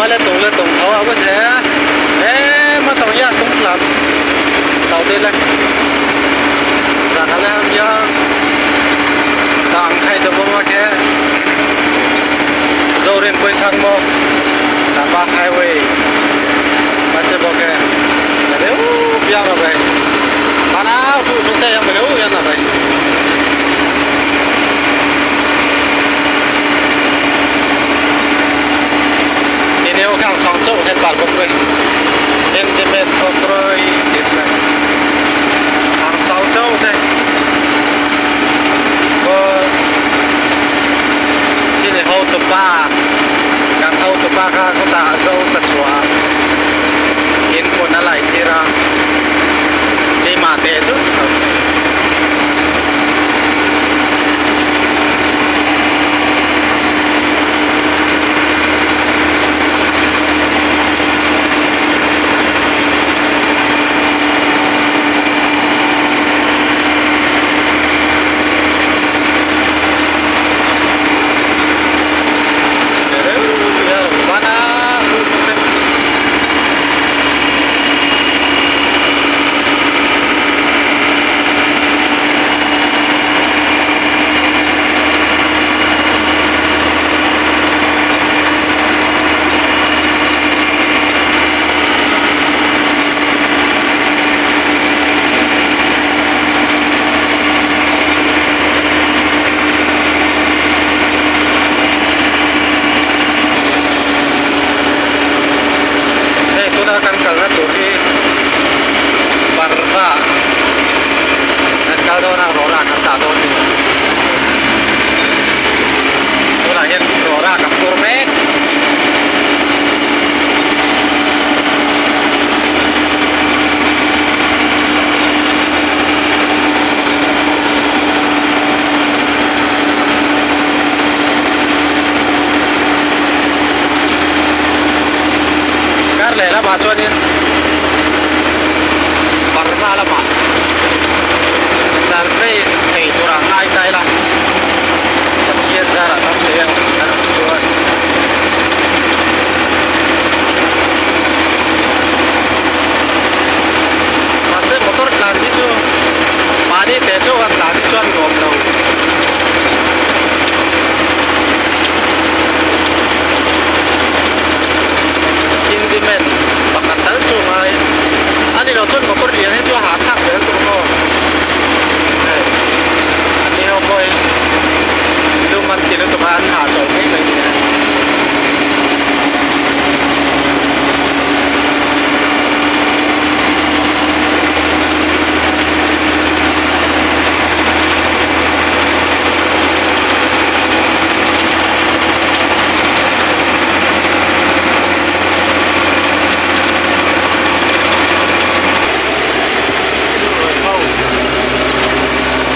le tung le tung tho a se e ma tong ya tung lam tàu đi le za ka le ham ya tang khai to bo ma ke zorin pui thang mo lamba highway ma se bo ke le u biang la bai mana fu fu se yang ba u yan la bai นี่我刚上走，先把个水，先这边个水进来，上烧走噻。个这个好多把，刚好多把卡个大走在出啊，因过那来的啦，你嘛得走。Hei tuna kan kalna tur hi parva kan kal dawn a rawra kan dah dawn a ni tunah hian rawra kan phur mek. Kar leh lamah chuanin Burma lamah service thei tura ngai ta ila Pathian zarah tam thei ang kan tih chuan mahse motor tlan hi chu mahni teh chauh a tlan hi chuan nuam lo. Handyman pakhat tal chu ngai a ni lo chuan motor lian hi chu a hahthlak zel tur maw hei an ni ho pawh hi lum an ti lutuk a an hah chawlh mai mai ni a.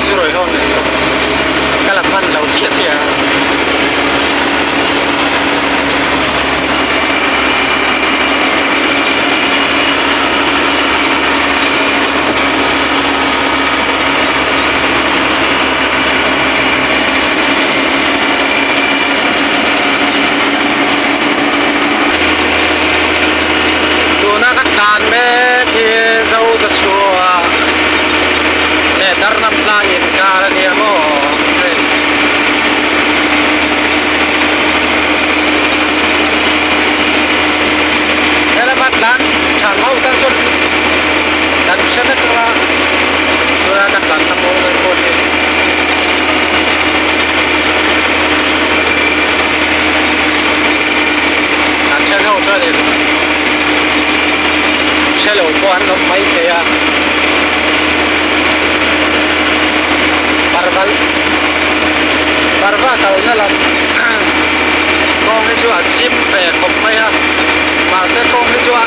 Zurui ho ni sawm ka la hman lo chiah chiah a. Tuna ka tlan mek hi zo ta chhuah leh darnam tlang inkar a nia maw hei. Helama tlan thang ho tan chuan kan hre vek ang a, tuna ka tlan na maw mai pawh hi. An then ho chuanin hre lo pawh an awm mai thei a, parval parva kalna lam kawng hi chu a zim ve khawp mai a, mahse kawng hi chu a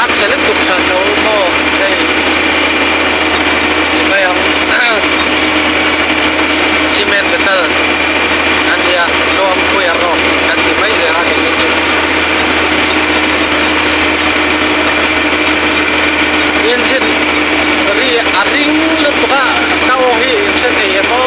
a chhe lutuk hran lo maw hei ti mai ang cement metal a nia luang pui a rawk kan ti mai zel a kei chu engine ri a ring lutuk a ka aw hi in hre thei em aw.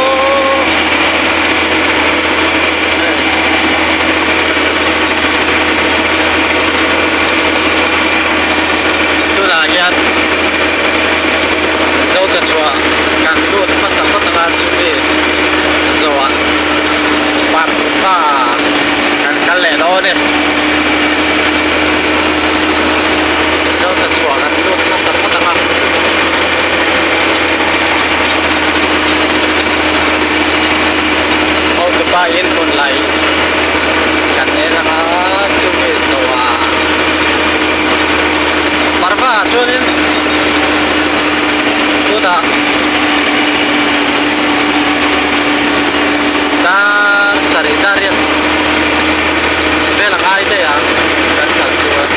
a ni. Zochachhuah kan lut nasa phawt ang a. Hotupa in hmun lai kan en ang a, chumi zawhah parva ah chuanin tunah dar sarih dar riat vel a ngai daih ang kan kal chuan.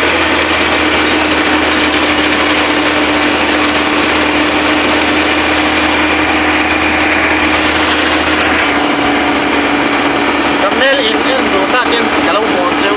Ka hmel in en duh takin ka lo hmuh ang cheu.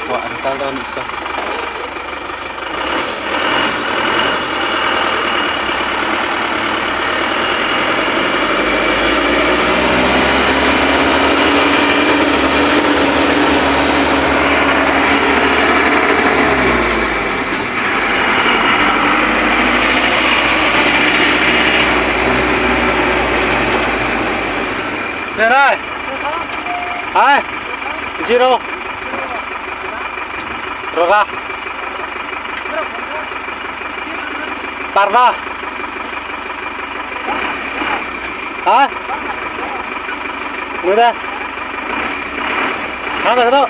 Chhuah an kal dawn anih saw. Được rồi. Hai. Zero. Rồi Parva. Hả? Người đây. Hả rồi đó.